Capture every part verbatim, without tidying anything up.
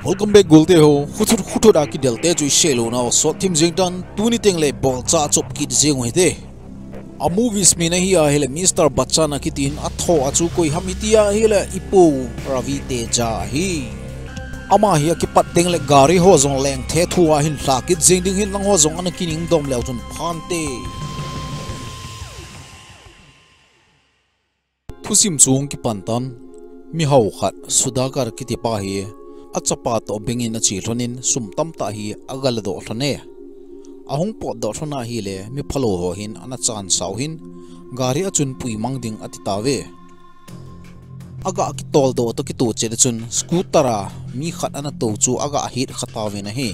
Welcome back, golte ho. Khuthut khuthut a kidelte chu isei lou nau sot thim jing tan, tuni teng le bolcha chop kit jing u hite. A movies min ahi ahile Mister Bachchan akitin, atho a chu koi ham iti ahile ipu Ravi Teja ahi. Ama hi akipat teng le gari ho jong leng the thu a hin lha kit jing ding hin, nangho jong ana kining dom leu chun phante. Thusim chu hung kipan tan, mihao khat Sudhakar kiti pa hi achapa toh bengin ache lhonin sum tamtah hi aga ladoh lhon e. Ahung potdoh lhon ahile miphalou ho hin ana chansau hin gari a chun puimang ding ati tauve. Aga kitoldoh toh kitoh chet a chun scooter a mi khat ana tou chu aga het kha tauvin ahi.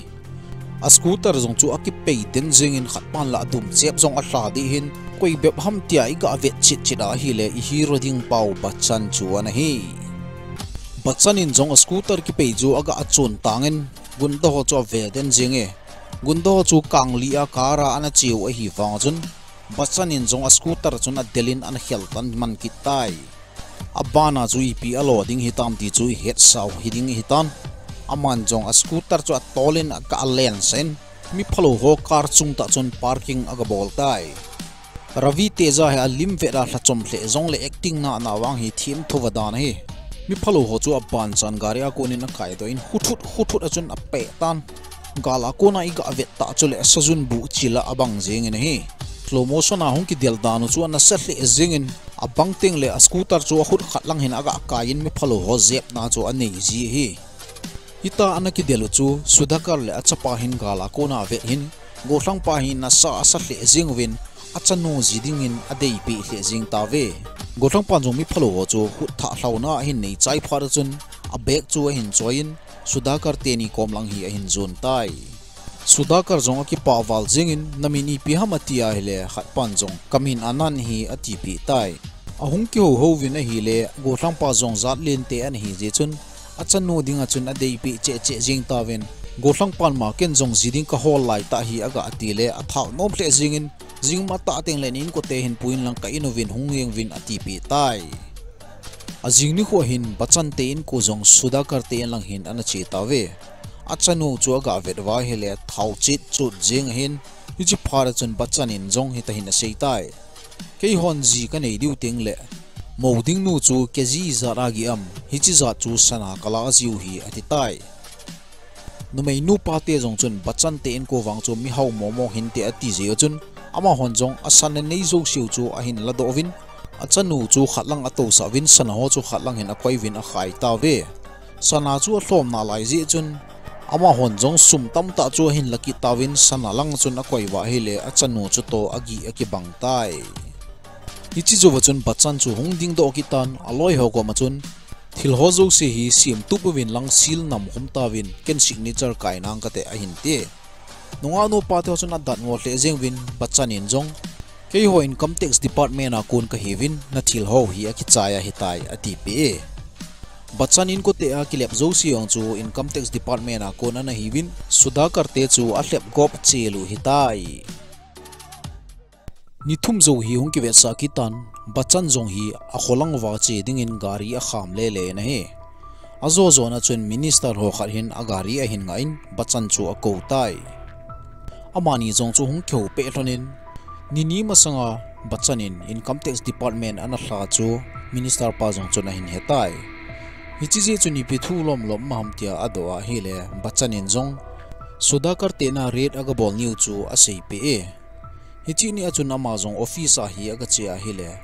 A scooter jong chu akipei den jingin khat pan la adum chep jong alha deh hin, koi bep ham tia iga vet chet chet ahile i hero ding pau Bachchan chu ana hi. Bachchan in jong a scooter kipei chu aga chun tangin gunda ho chu ave den jinge. Gunda ho chu kangli a car a ana cheu ahi vang chun Bachchan in jong a scooter chun adelin ana khel tan man kit tai. Abana chu ipi alo ding hitam ti chu ihetsau hiding hitan. Aman jong a scooter chu atolin aga lensah in miphalou ho car chung tah chun parking aga bol tai. Ravi Teja hi alim vet a lhachom lheh jongle acting nana vang hi themtho va dan ahi. Miphalou ho chu aban chan gari a konin akaidoh in khuthut khuthut a chun apeh tan. Gal a kona iga vet tah chule sajun bu chil a abang jingin ahi. Slow motion a hung kidel dan u chu anasa lheh jingin abang teng le a scooter chu akhut khat lang hin aga kai in miphalou ho jepna chu anei ji ahi. Hita ana kidel u chu Sudhakar le achapa hin gal a kona avet hin, golhangpa hi nasa asa lheh jing uvin, achanu ji dingin adeipeh lheh jing tauve. Golhangpan jong miphalou ho chu khut thah lhauna ahin nei chai phat a chun, a bag chu ahin choi in, Sudhakar teni kom lang hi ahin jon tai. Sudhakar jong akipah val jingin, namin ipi ham ati ahile, khat pan jong, kamin Anand hi atipeh tai. Ahung kihouhou vin ahile, golhangpa jong jat lente ana hi jeh chun, achanu dinga chun adeipeh cheh cheh jing tauvin, golhangpan ma ken jong ji ding kahol lai tah hi aga ati le, athah nom lheh jingin, jing matah teng le inkote hin puin lang ka in uvin hung jeng uvin atipeh tai. Ajing nikho hin Bachchan te inko jong Sudhakar te in lang hin ana che tauve. Achanu chu aga vet uva ahile thao chet chut jing ahin, hiche phat a chun Bachchan in jong hita hin asei tai. Keihon ji kanei diu teng le, mou ding nu chu kg ijat a gih am, hiche jat chu sana kala jiu hi ati tai. Numei nupa te jong chun Bachchan te inko vang chu mihao momo hinte ati jeh u chun, amahon jong asana nei jouseu chu ahin ladoh uvin, achanu chu khat lang atousah uvin, sana ho chu khat lang hin akoi uvin akhai tauve. Sana chu alhom nalai jeh chun, amahon jong sum tamtah chu ahin la kit tauvin, sana lang chun akoi uva ahile achanu chutoh agih akibang tai. Hiche jouva chun Bachchan chu hung dingdoh kit tan, aloi ho koma chun, thil ho jouse hi semtup uvin lang seal namkhum tauvin, ken signature kai nang kate ahin ti. Nungah nupa te ho chun adatmo lheh jeng uvin, Bachchan in jong, keiho Income Tax Department a kon kahiuvin, nathil ho hi akichai ahitai, atipeh e. Bachchan inkote a kilep jouse jong chu Income Tax Department a kon ana hiuvin, Sudhakar te chu alhep gop chelu hitai. Ni thum jou hi hung kivetsah kit tan, Bachchan jong hi akholang uva che dingin gari akham lele in ahi. Ajo jona chun minister ho khat hin agari ahin ngah in Bachchan chu akou tai. Amani jong chu hung kihou peh lhonin, ni ni masanga Bachchan in Income Tax Department ana lha chu minister pa jong chun ahin hetai. Hiche jeh chun ipi thu lomlom um ham tia adoh ahile, Bachchan in jong Sudhakar te na raid aga bol niu chu aseipeh e. Hiche nia chun ama jong office a hi aga che ahile,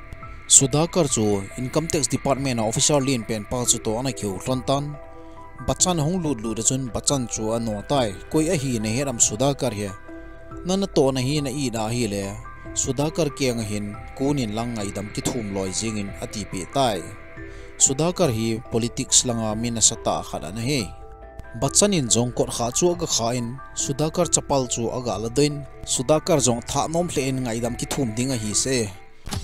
Sudhakar chu Income Tax Department a officer lenpen pa chutoh ana kihou lhon tan. Bachchan ahung lut lut a chun Bachchan chu ano tai, koi ahi nahet am Sudhakar hi? Nana tohna hi na it ahile, Sudhakar kenga hin konin lang ngaidam kithum loi jengin atipeh tai. Sudhakar hi politics langa mi nasatah khat ana hi. Bachchan in jong kotkha chu aga kha in, Sudhakar chapal chu aga ladoh in, Sudhakar jong thah nom lheh in ngaidam kithum ding ahise.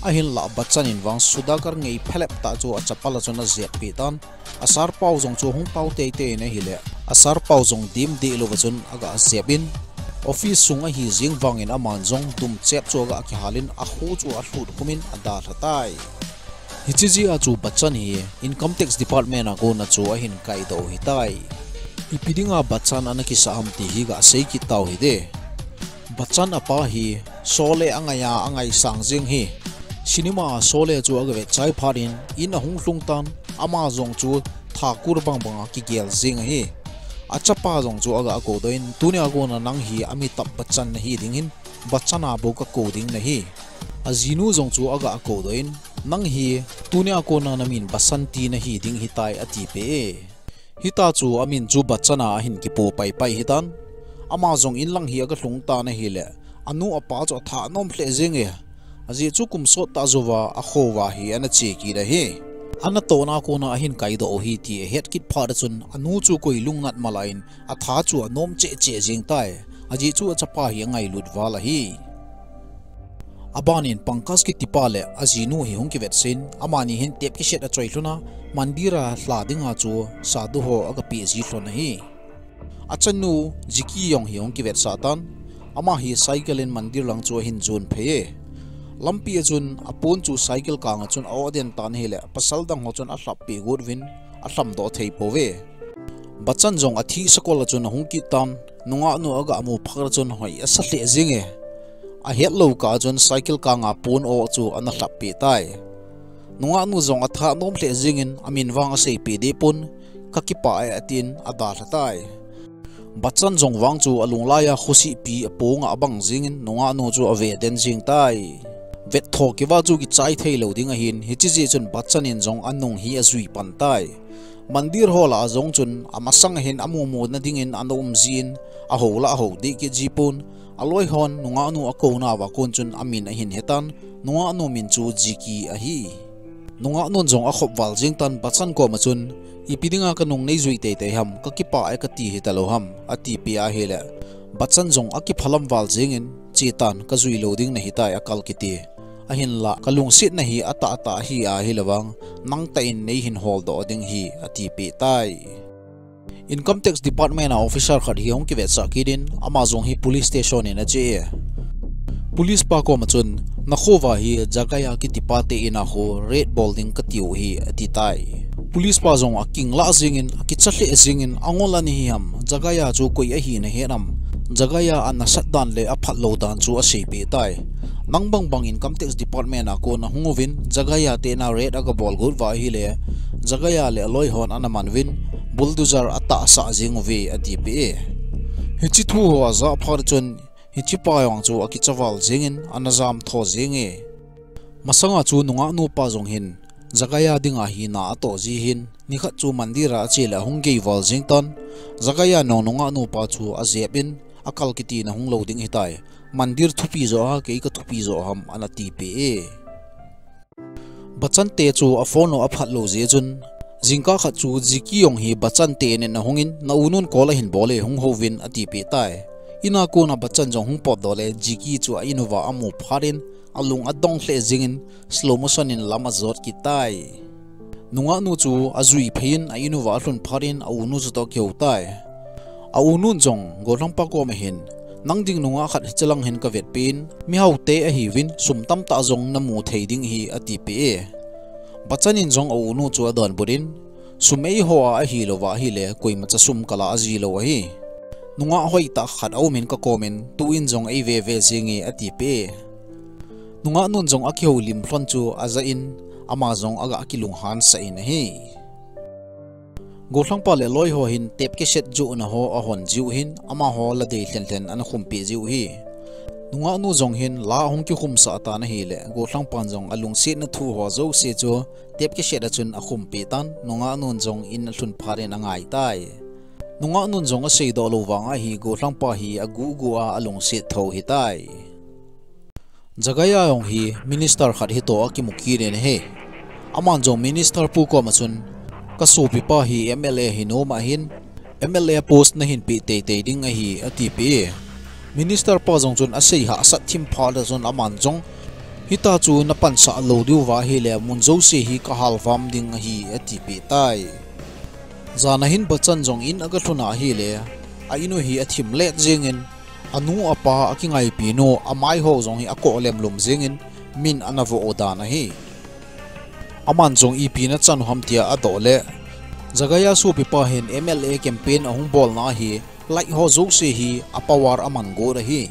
Ahinlah Bachchan in vang Sudhakar ngei phelep tah chu achapal a chun ajep peh tan. Asarpao jong chu hung pao teitei in ahile, asarpao jong dim deh louva chun aga jep in, office sung ahi jeng vangin aman jong dumchep chu aga kihal in, akhu chu alhut khum in adalha tai. Hiche jeh a chu Bachchan hi Income Tax Department a kona chu ahin kaidoh u hitai. Ipi dinga Bachchan ana kisah ham ti hi gasei kit tau hite. Bachchan apa hi Sholay angaija angaisang jing hi. Cinema a Sholay chu aga vetchai phat in, in ahung lhung tan, ama jong chu Thakur bangbang a kigel jing ahi. Achapa jong chu aga koudoh in, tunia kona nang hi Amitabh Bachchan nahi ding hin, Bachchan a bou kakou ding nahi. Ajinu jong chu aga koudoh in, nang hi tunia kona namin Basanti nahi ding hitai atipeh e. Hita chu amin chu Bachchan a ahin kipo paipai hitan. Ama jong in lang hi aga lhung tan ahile, anu apa chu atha nom lheh jing e. Ajeh chu kum sot tah jouva akho uva hi ana che kit ahi. Anatohna kona ahin kaidoh u hi ti ahet kit phat chun anu chu koi lungnat mala in atha chu anom cheh cheh jing tai. Ajeh chu achapa hi angailut val ahi. Aban in Pankaj kitipa le ajinu hi hung kivetsin, amani hin tape cassette achoi lhon a, mandir a lha dinga chu sadhu ho aga peh ji lhon ahi. Achanu Jiki jong hi hung kivetsah tan, ama hi cycle in mandir lang chu ahin jon phei e. Lampi a chun apon chu cycle kang a chun a-oh den tan ahile, pasal dang ho chun alhap peh got uvin alhamdoh thei pouve. Bachchan jong athi sakol a chun ahung kit tan, nungahnu aga mu phat chun hoi asa lheh jing e. Ahet lou kah a chun cycle kang a pon oh chu ana lhap peh tai. Nungahnu jong atha nom lheh jing in amin vang aseipeh deh pon, kakipah e atin adalha tai. Bachchan jong vang chu alunglai a khosihpi apong a abang jing in nungahnu chu ave den jing tai. Vettho keuva chu kichai thei lou ding ahin, hiche jeh chun Bachchan in jong anung hi ajui pan tai. Mandir ho lah a jong chun amasang hin amu mu na ding in ana um jin, aho lah aho deh kit ji pon, aloi hon nungahnu akouna uva kon chun amin ahin hetan, nungahnu min chu Jiki ahi. Nungahnun jong akhop val jing tan Bachchan koma chun, ipi dinga kanung nei jui teitei ham, kakipah e kati hita lou ham, atipeh ahile, Bachchan jong akiphalam val jing in, che tan kajui lou ding nahi tai akal kiti. Ahinlah, kalungsetna hi atahtah ahi ahile vang, nangtah in neihin holdoh ding ahi, atipeh tai. Income Tax Department a officer khat hi hung kivetsah kit in, ama jong hi police station in ache e. Police pa koma chun, nakho uva hi Jagaya kitipa te in a khu raid bol ding katiu ahi, ati tai. Police pa jong aking lah jing in, akicha lheh jing in, angol ana hi ham, Jagaya chu koi ahi nahet ham, Jagaya anasat dan le aphat lou dan chu aseipeh tai. Nang bangbang Income Tax Department a kona hung uvin, Jagaya te in a raid aga bol got uva ahile, Jagaya le aloi hon ana man uvin, bulldozer atahsah jing uve, atipeh e. Hiche thu ho ajah phat chun, hiche pa jong chu akicha val jing in, ana jam tho jing e. Masanga chu nungahnu pa jong hin, Jagaya dinga hi na atoh ji hin, nikhat chu mandir a ache le ahung gei val jing tan, Jagaya nung nungahnu pa chu ajep in, akal kiti na hung lou ding ahitai. Mandir thupi jo a, kei kathupi jo ham, ana tipeh e. Bachchan te chu aphone u aphat lou jeh chun, jingkah khat chu Jiki jong hi Bachchan te in ahung in, na unun call ahin bol e, hung houvin, atipeh tai. In a kona Bachchan jong hung potdoh le, Jiki chu a in uva amu phat in, alung adong lheh jing in, slow motion in lam ajot kit tai. Nungahnu chu ajui phei in a in uva alhun phat in a unu chu toh akihou tai. A unun jong gollhangpa koma hin, nang ding nungah khat hiche lang hin kavetpeh in, mihao te ahiuvin, sum tamtah jong namu thei ding ahi, atipeh e. Bachchan in jong a unu chu adonbut in, sum eiho a ahilouva ahile, koimacha sum kalah ji lou ahi. Nungah hoitah khat aum in kakom in, tu in jong eive ve jing e, atipeh e. Nungahnun jong akihoulim lhon chu ajah in, ama jong aga kilunghan sah in ahi. Gollhangpa le aloi ho hin tape cassette johna ho ahon jiu hin, amaho la dei lhen lhen ana khumpeh jiu hi. Nungahnu jong hin la ahung kikhumsah tan ahile, gollhangpan jong alungsetna thu ho jouse chu tape cassette a chun akhumpeh tan, nungahnun jong in alhun phat in angai tai. Nungahnun jong aseidoh lou vang ahi, gollhangpa hi aguh guh a alungset tho hitai. Jagaya jong hi minister khat hitoh akimu kit in ahi. Aman jong minister pu koma chun, kasopipa hi M L A hinom ahin, M L A post nahin peh teitei ding ahi, atipeh e. Minister pa jong chun asei hahsat thim phat a chun aman jong, hita chu napansah lou diuva ahile mun jouse hi kahalvam ding ahi, atipeh tai. Jan a hin Bachchan jong in aga lhun a ahile, a in u hi athim let jing in, anu apa akingaipi nu amai ho jong hi akoh lemlum jing in, min ana voh u dan ahi. Aman jong ipi nachan u ham tia adoh le, Jagaya sopipa hin M L A campaign ahung bolna ahi, light ho jouse hi a power aman got ahi.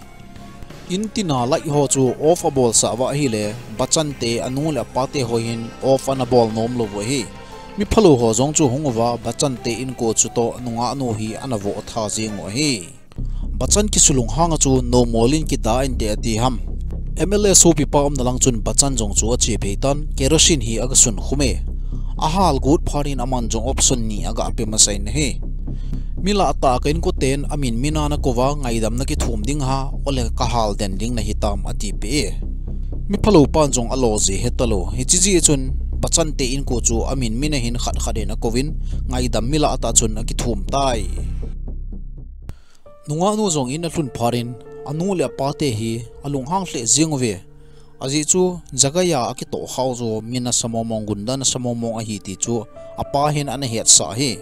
Intina light ho chu off abolsah uva ahile, Bachchan te anu le apa te ho hin off ana bol nom lou u ahi. Miphalou ho jong chu hung uva Bachchan te inko chu toh nungah nu hi ana voh tha jeng u ahi. Bachchan kisulunghang a chu nomol in kida inte ati ham. M L A sopipa umna lang chun Bachchan jong chu ache phei tan, kerosene hi aga sun khum e. Ahal got phat in aman jong option ni aga pe masa in ahi. Mi lah tah a ka inkoten amin mina nakou va ngaidam nakithum ding ham, ole kahal den ding nahi tam atipeh e. Miphalou pan jong alo ji hetalou. Hiche jeh chun Bachchan te inko chu amin mina hin khat khat in akouvin ngaidam mi lah tah chun akithum tai. Nungah nu jong in alhun phat in, anu le apa te hi alunghang lheh jeng uve. Ajeh chu Jagaya akitoh khah u chu mi nasa mongmong, gunda nasa mongmong ahi ti chu apa hin ana hetsah ahi.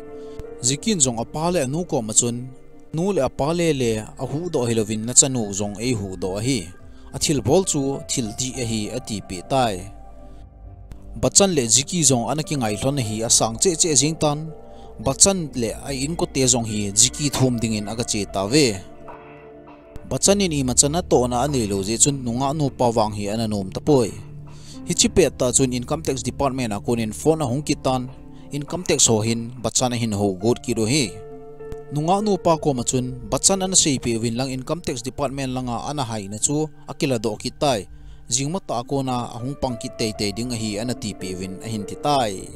Jackie in jong apa le anu koma chun, nu le apa le le ahuhdoh hilouvin nachanu jong eihuhdoh ahi. Athilbol chu thil dih ahi atipeh tai. Bachchan le Jackie jong ana kingai lhon ahi, asang cheh cheh jeng tan. Bachchan le a inkote jong hi Jackie thum dingin aga che tauve. Bachchan in imacha natohna aneilou jeh chun nungah nupa vang hi ana nom tapoi. Hiche pettah chun Income Tax Department a konin phone ahung kit tan, Income Tax ho hin Bachchan ahin hougot kit u ahi. Nungah nupa koma chun Bachchan ana seipeh uvin lang Income Tax Department langa ana haina chu akiladoh kit tai. Jing matah a kona ahung pang kit teitei ding ahi ana tipeh uvin ahin ti tai.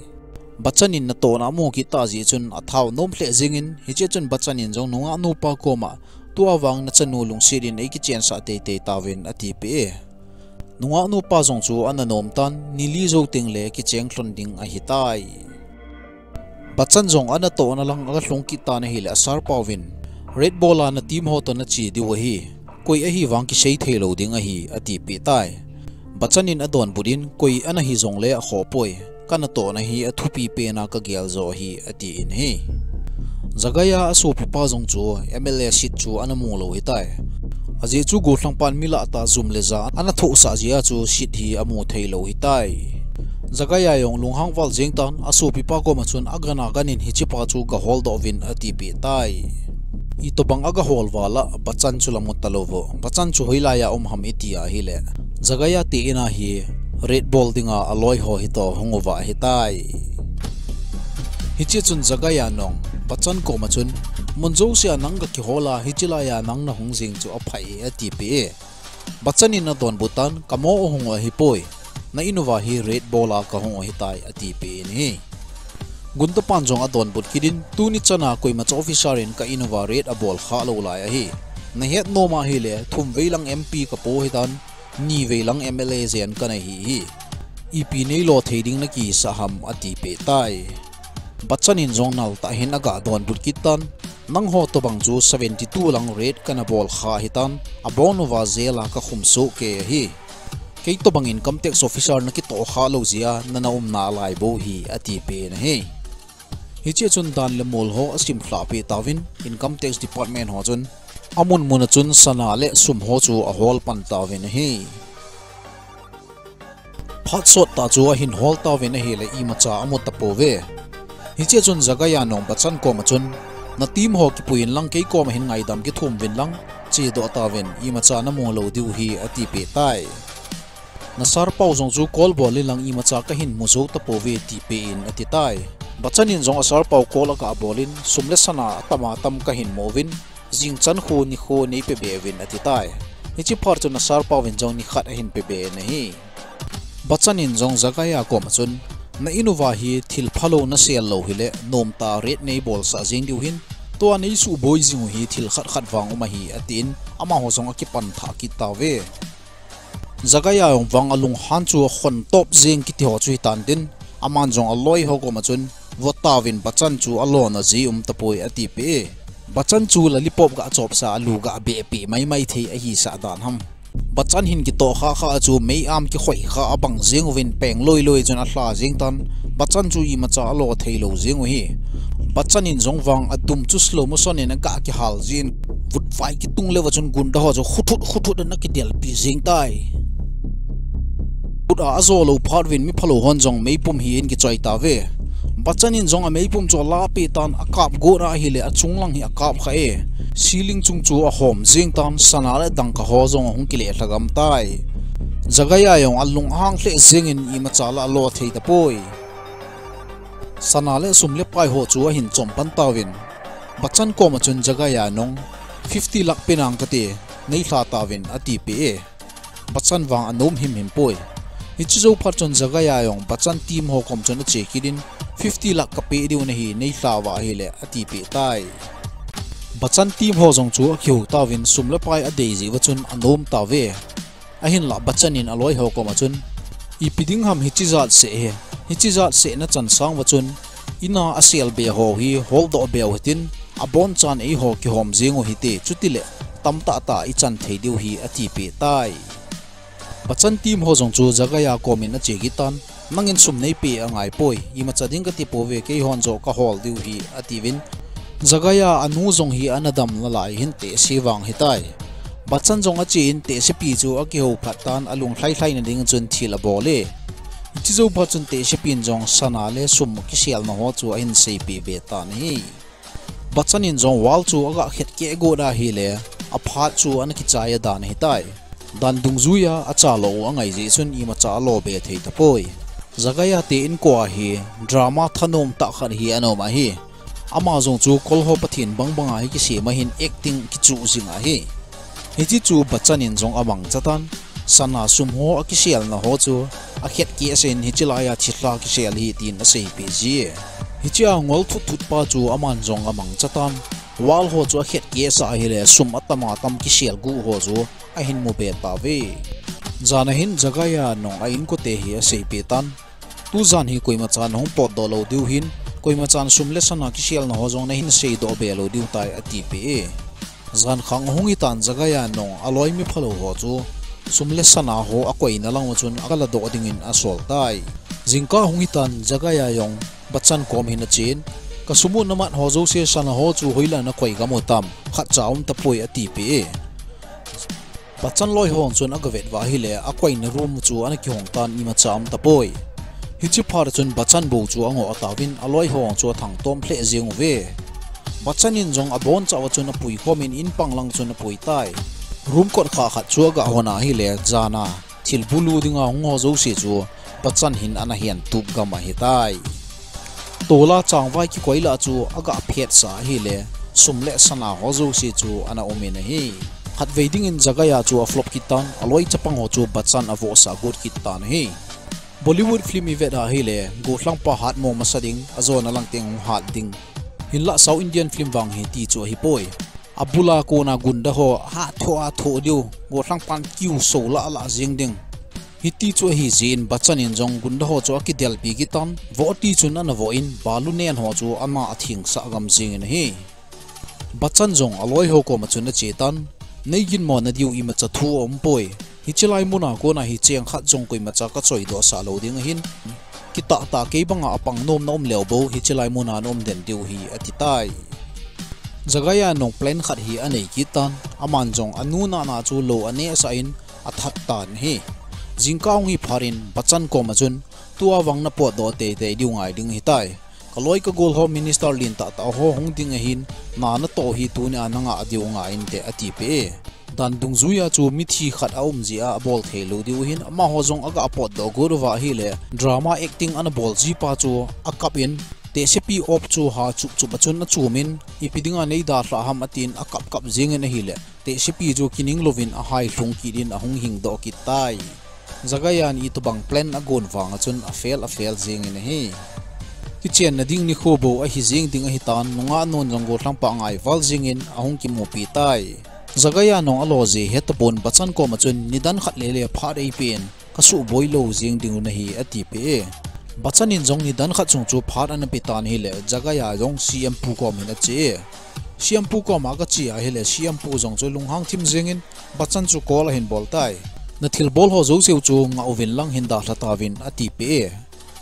Bachchan in natohna amu kit tah jeh chun athau nom lheh jengin, hiche chun Bachchan in jong nungah nupa koma, tua vang nachanu lungset in eikichensah teitei tauvin atipeh e. Nungah nupa jong chu ana nom tan, ni li jou teng le kicheng lhon ding ahitai. Bachchan jong anatohna lang aga lhung kit tan ahile asarpa uvin, Red Bull a na team ho toh nache diu ahi, koi ahivang kisei theilou ding ahi atipeh tai. Bachchan in adonbut in, koi ana hijongle akhoh poi, kanatohna hi athupi pena kagel jo ahi atin ahi. Jagaya asopipa jong chu M L A seat chu ana mu lou hitai. Ajeh chu gollhangpan mi lah tah jum le ja ana thohsah jeh a chu seat hi amu theilou hitai. Jagaya jong lunghang val jeng tan, asopipa koma chun agana ganin hichepa chu gaholdoh uvin atipeh tai. Itobang agahol val a Bachchan chu la mu talou vo. Bachchan chu hoilai a um ham iti ahile, Jagaya te in a hi Red Bull dinga aloi ho hitoh hung uva ahitai. Hiche chun Jagaya in jong Bachchan koma chun, mun jouse a nang gakihol a, hiche lai a nang nahung jeng chu aphai e atipeh e. Bachchan in adonbut tan, kamo u hung u ahipoi, na in uva hi Red Bull a kahung u ahitai atipeh in ahi. Gunda pan jong adonbut kit in, tuni chana koimacha officer in ka in uva raid abol khah lou lai ahi. Nahet nom ahile, thum vei lang M P kapo hitan, ni vei lang M L A jen kana hi hi. Ipi neilo thei ding nakisah ham atipeh tai. Bachchan in jong nal tah hin aga donbut kit tan, nangho tobang chu seventy two lang raid kana bol khah hitan, abon uva jail a kakhum soh kei ahi. Kei tobang income tax officer nakitoh khah lou jeh a nana umna lai bou hi atipeh in ahi. Hiche chun dan le mol ho asim lhah peh tauvin, income tax department ho chun amun mun a chun sana le sum ho chu ahol pan tauvin ahi. Phat sot tah chu ahin hol tauvin ahile imacha amu tapouve. Hiche chun Jagaya in jong Bachchan koma chun, na team ho kipui in lang kei koma hin ngaidam kithum uvin lang, chedoh tauvin, imacha namu lou diu hi atipeh tai. Na sarpau jong chu call bol in lang imacha kahin mu jou tapouve tipeh in ati tai. Bachchan in jong asarpau call aga bol in, sum le sana atama tam kahin mu uvin, jingchan khu nikho neipebe uvin ati tai. Hiche phat chun asarpau in jong nikhat ahin pebe in ahi. Bachchan in jong Jagaya koma chun, na in uva hi thil phalou nasel lou hile, nomtah raid neibolsah jeng diu hin, tua neisuhboi jing u hi thil khat khat vang um ahi atin, amaho jong akipan thah kit tauve. Jagaya jong vang alunghan chu akhon top jeng kiti ho chu hitan tin, aman jong aloi ho koma chun, vo tauvin Bachchan chu alona ji um tapoi atipeh e. Bachchan chu lollipop ga chopsa a lu ga beh peh maimai thei ahisah dan ham. Bachchan hin kitoh khah khah a chu mei-am kikhoi khah abang jeng uvin peng loi loi chun alha jeng tan, Bachchan chu imacha alo theilou jeng u ahi. Bachchan in jong vang adum chu slow motion in aga kihal jin, vutvai kitung leuva chun gunda ho chu khuthut khuthut in akidelpi jeng tai. Kut a ajo lou phat uvin miphalou hon jong meipum hi ahin kichoi tauve. Bachchan in jong ameipum chu alahpeh tan akap got ahile achunglang hi akap kha e. Ceiling chung chu ahom jeng tan sana le dangka ho jong ahung kile lhagam tai. Jagaya jong alunghang lheh jengin imacha la alo thei tapoi. Sana le sum le pai ho chu ahin chom pan tauvin, Bachchan koma chun Jagaya nung fifty lakh penang kate, neilha tauvin atipeh e. Bachchan vang anom himhim poi. Hiche jou phat chun Jagaya jong Bachchan team ho kom chun ache kit in, fifty lakh kapeh diu nahi, neilha uva ahile atipeh tai. Bachchan team ho jong chu akihou tauvin sum le pai adei jeh uva chun anom tauve. Ahinlah Bachchan in aloi ho koma chun, ipi ding ham hiche jat seh hi, hiche jat seh nachan sang uva chun, ina aselbe ho hi holdoh beu hitin, abonchan eiho kihom jeng u hite, chutile tamtah tah ichan thei diu hi atipeh tai. Bachchan team ho jong chu Jagaya komin ache kit tan, nangin sum neipeh angai poi, imacha ding kati pouve, keihon joh kahol diu hi atiuvin, Jagaya anu jong hi ana dam nalai hin tehse vang hitai. Bachchan jong ache in tehsepi chu akihou phat tan alung lhailhaina ding chun thil abol e. Hiche jou phat chun tehsepin jong sana le sum kiselna ho chu ahin seipeh be tan ahi. Bachchan in jong wall chu aga khetkeh got ahile, aphat chu ana kichai adan ahitai. Dan dungjuia achalou u angai jeh chun imacha alo be thei tapoi. Jagaya te inkoa hi drama thanom tah khat hi ana um ahi. Ama jong chu kolho pathen bangbanga hi kisem ahin acting kichuh jing ahi. Hiche chu Bachchan in jong amangcha tan, sana sum ho akiselna ho chu akhetkeh sah in hiche laiya thilha kisel ahi tin aseipeh ji e. Hichea ngol thutthut pa chu aman jong amangcha tan, wall ho chu akhetkeh sah ahile sum atam atam kisel gu ho chu ahin mu be tauve. Jana hin Jagaya nung a inkote hi aseipeh tan, tujan hi koimachan ahung potdoh lou diu hin, koimachan sum le sana kiselna ho jong nahin seidoh be lou diu tai atipeh e. Jankhang ahung hitan Jagaya nung aloi miphalou ho chu sum le sana ho akoina lang u chun agaladoh dingin asol tai. Jingkah ahung hitan Jagaya jong Bachchan kom hin achen, kasum u namat ho jouse sana ho chu hoilai a nakoi gam u tam, khatcha um tapoi atipeh e. Bachchan loi ho chun agavet uva ahile akoina room chu ana kihong tan imacha um tapoi. Hiche phat chun Bachchan bou chu angoh tauvin aloi ho chu athangtom lheh jeng uve. Bachchan in jong abonchauva chun apui khomin inpang lang chun apui tai. Room kot kha khat chu aga hon ahile jana thil bulu dinga hung ho jouse chu Bachchan hin ana hentup gam ahitai. Tola changvai kikoi lah chu aga phetsah ahile sum le sana ho jouse chu ana um in ahi. Khatvei dingin Jagaya chu aflop kit tan, aloi chapang ho chu Bachchan avohsah got kit tan ahi. Bollywood film ivet ahile gollhangpa hatmo masa ding, ajona lang teng hung hat ding. Hinlah South Indian film vang hiti chu ahipoi. Abula kona gunda ho hathoh a thoh diu, gollhangpan kiu so lah lah jeng ding. Hiti chu ahi jeh in Bachchan in jong gunda ho chu akidelpi kit tan, voh ti chun ana voh in, balu nen ho chu ana athengsah gam jengin ahi. Bachchan jong aloi ho koma chun ache tan, neiginmo nadiu imacha thu aumpoi. Hiche lai muna kona hi cheng khat jong koimacha kachoidohsah lou ding ahin, kitahtah kei banga apang nomna um leu bou hiche lai muna naum den diu hi atitai. Jagaya nung plan khat hi anei kit tan, aman jong anu nahna chu lou anehsah in athat tan ahi. Jingkah ahung hi phat in Bachchan koma chun, tua vang napotdoh teitei diu ngai ding ahitai. Kaloi kagol ho minister lentah tah ho hung ding ahin, na natoh hi tunia nangah diu ngai inte atipeh e. Dan dungjuia chu mithi khat aum jeh a abol theilou diu ahin, amaho jong aga potdoh got uva ahile drama acting ana bol jipa chu akap in, tehsepi op chu ha chupchup a chun achumin, ipi dinga neidalhah ham atin akapkap jengin ahile tehsepi chu kining louvin ahailhung kit in ahung hingdoh kit tai. Jagaya'n itobang plan agon vanga chun afail afail jengin ahi. Kichenna ding nikho bou ahi jeng ding ahitan, nungah nun jong gollhangpa ngaival jengin ahung kimupi tai. Jagaya nung alo jeh hetapon Bachchan koma chun nidan khat lele phat eipen, kasuhboi lou jeng dingu nahi atipeh e. Bachchan in jong nidan khat chung chu phat ana petan ahile Jagaya jong C M pu kom hin ache e. C M pu koma agache ahile C M pu jong chu lunghang thim jengin Bachchan chu call ahin bol tai. Nathilbol ho jouseu chu ngah uvin lang hin dalha tauvin atipeh e.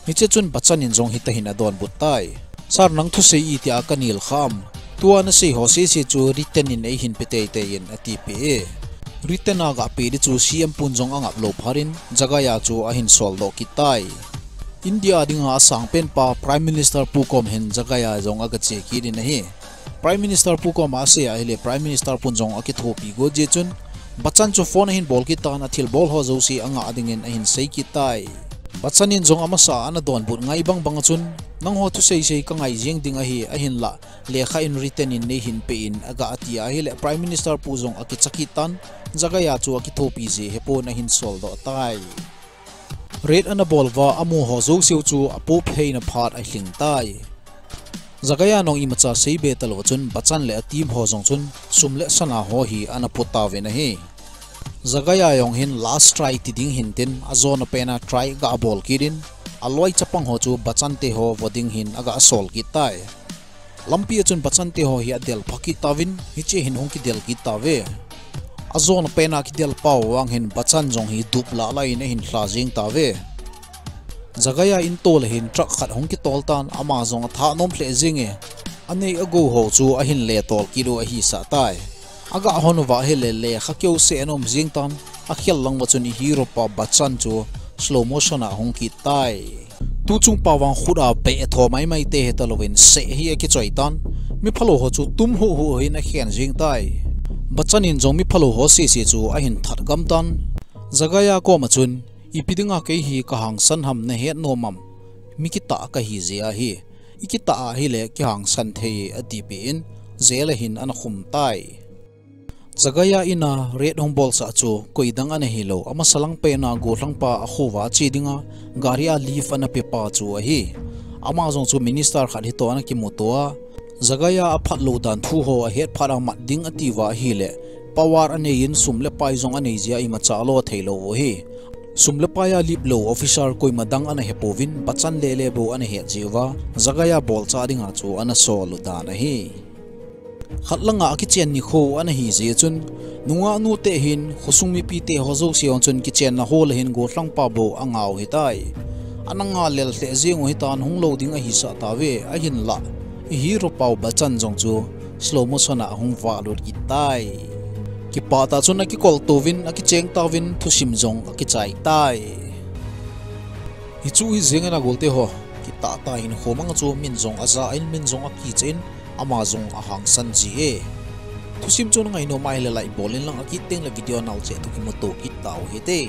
Hiche chun Bachchan in jong hitahin adonbut tai. Sir, nang thusei itia kanel kham? Tua nasei ho sese chu written in eihin pe teitei in atipeh e. Written a gapeh di chu C M pun jong angap lou phat in Jagaya chu ahin soldoh kit tai. India dinga asangpen pa Prime Minister pu kom hin Jagaya jong aga che kit in ahi. Prime Minister pu kom a asei ahile Prime Minister pun jong akithopi got jeh chun Bachchan chu phone ahin bol kit tan athilbol ho jouse angah dingin ahin sei kit tai. Bachchan in jong amasa ana donbut ngai bang bang a chun, nangho thusei sei kangai jing ding ahi, ahinlah lekha in written in neihin pe in aga ati ahile Prime Minister pu jong akicha kit tan, Jagaya chu akithopi jeh hepon ahin soldoh tai. Raid ana bol uva amu ho jouseu chu apoh pheina phat ahilhing tai. Jagaya nong imacha seibe talou chun Bachchan le a team ho jong chun sum le sana ho hi ana put tauvin ahi. Jagaya jong hin last try ti ding hin tin ajona pena try aga bol kit in, aloi chapang ho chu Bachchan te ho vo ding hin aga sol kit tai. Lampi a chun Bachchan te ho hi adel pha kit tauvin, hiche hin hung kidel kit tauve. Ajona pena kidel pau vang hin Bachchan jong hi dup lah lah in ahin lha jing tauve. Jagaya in tol a hin truck khat hung kitol tan, ama jong atha nom lheh jing e. Anei agou ho chu ahin le tol kit u ahi sah tai. Aga hon uva ahile lekha keu seh ana um jing tan, akhel lang uva chun i hero pa Bachchan chu slow motion a hung kit tai. Tuchung pa vang khut a beh tho mai mai te heta louvin seh hi akichoi tan, mi phalou ho chu tum hu hu hin akhen jing tai. Bachchan in jong mi phalou ho seh seh chu ahin that gam tan. Jagaya kom a chun, ipi dinga kei hi kahangsan ham nahet nom am? Mi kitah kahi jeh ahi. I kitah ahile kihangsan thei, atipeh in, jail a hin ana khum tai. Jagaya in a raid hung bolsah chu koi dang ana hilou, amasa lang pena gollhang pa akho uva che dinga gari a lift ana pe pa chu ahi. Ama jong chu minister khat hitoh ana kimuto a, Jagaya aphat lou dan thu ho ahet phat a mat ding ati uva ahile, power anei in sum le pai jong anei jeh a imacha alo thei lou u ahi. Sum le pai a lip lou officer koima dang ana hepouvin, Bachchan le le bou ana het jeh uva, Jagaya bolcha dinga chu ana sol u dan ahi. Khat langa akichen nikho ana hi jeh chun, nungah nu te hin, khosung mipi te ho jouse hon chun kichenna hall a hin gollhang pa bou angah u hitai. Ana ngah lel lheh jeng u hitan, hung lou ding ahi sah tauve, ahinlah i hero pau Bachchan jong chu slow motion a ahung vah lut kit tai. Kipah tah chun akikol touvin, akicheng tauvin, thusim jong akichai tai. Hichu hi jeng in a golte ho, kitah tah in hinkho mang chu min jong aja in, min jong akicha in, ama jong ahangsan ji e. Thusim chu nangai nom ahile like bol in lang, akit teng le video nao cheh toh kimuto kit tau hite.